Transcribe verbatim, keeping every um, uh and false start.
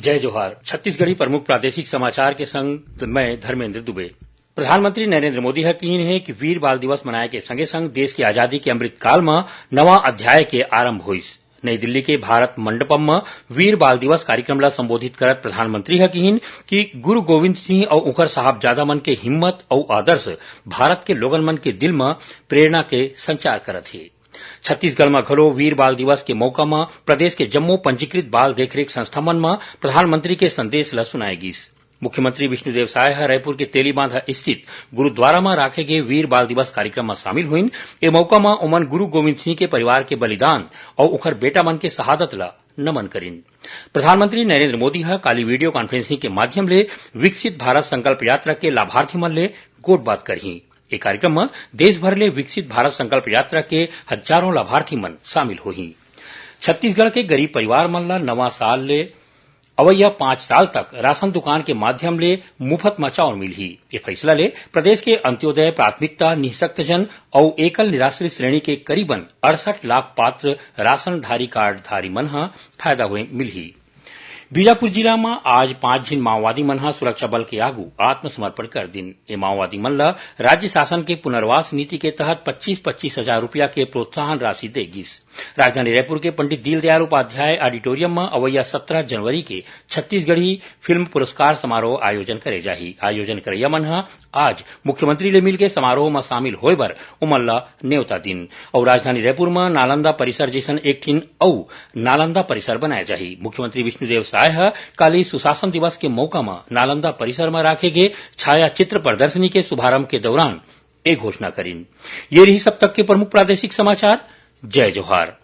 जय जोहार। छत्तीसगढ़ी प्रमुख प्रादेशिक समाचार के संग मैं धर्मेंद्र दुबे। प्रधानमंत्री नरेंद्र मोदी ह किहीन हे कि वीर बाल दिवस मनाए के संगे संग देश के आजादी के अमृत काल म नवा अध्याय के आरंभ होइस। नई दिल्ली के भारत मंडपम म वीर बाल दिवस कार्यक्रम ला संबोधित करत प्रधानमंत्री ह किहीन कि गुरु गोविंद सिंह अउ उंखर साहबजादा मन के हिम्मत अउ आदर्श भारत के लोगन मन के दिल म प्रेरणा के संचार करत हे। छत्तीसगढ़ म घलो वीर बाल दिवस के मौका म प्रदेश के जम्मो पंजीकृत बाल देखरेख संस्था मन म प्रधानमंत्री के संदेश ल सुनाए गिस। मुख्यमंत्री विष्णुदेव साय ह रायपुर के तेलीबांधा स्थित गुरुद्वारा म राखे गे वीर बाल दिवस कार्यक्रम म शामिल होइन। ए मौका म ओमन गुरु गोविंद सिंह के परिवार के बलिदान अउ उंखर बेटा मन के शहादत ल नमन करिन। प्रधानमंत्री नरेंद्र मोदी ह काली वीडियो कॉन्फ्रेंसिंग के माध्यम ले विकसित भारत संकल्प यात्रा के लाभार्थी मन ले गोठबात करही। ए कार्यक्रम म देश भर ले विकसित भारत संकल्प यात्रा के हजारों लाभार्थी मन शामिल होही। छत्तीसगढ़ के गरीब परिवार मन ल नवा साल ले अवइया पांच साल तक राशन दुकान के माध्यम ले मुफत म चाउर मिलही। ये फैसला ले प्रदेश के अंत्योदय, प्राथमिकता, निःशक्तजन अउ एकल निराश्रित श्रेणी के करीबन अड़सठ लाख पात्र राशन धारी कार्ड धारी मन ह फायदा होए मिलही। बीजापुर जिला म आज पांच झिन माओवादी मन ह सुरक्षा बल के आगू आत्मसमर्पण कर दिन। ये माओवादी मन ल राज्य शासन के पुनर्वास नीति के तहत पच्चीस पच्चीस हजार रुपया के प्रोत्साहन राशि दे गिस। राजधानी रायपुर के पंडित दीनदयाल उपाध्याय ऑडिटोरियम म अवइया सत्रह जनवरी के छत्तीसगढ़ी फिल्म पुरस्कार समारोह आयोजन करे जाही। आयोजन करैया मन ह आज मुख्यमंत्री ले मिलके समारोह म शामिल होए बर ओमन ल नेवता दिन। अउ राजधानी रायपुर म नालंदा परिसर जैसन एक ठिन अउ नालंदा परिसर बनाए जाही। मुख्यमंत्री विष्णुदेव साय ह काली सुशासन दिवस के मौका म नालंदा परिसर म राखे गे छाया चित्र प्रदर्शनी के शुभारंभ के दौरान ए घोषणा करिन। ये रही अब तक के प्रमुख प्रादेशिक समाचार। जय जोहार।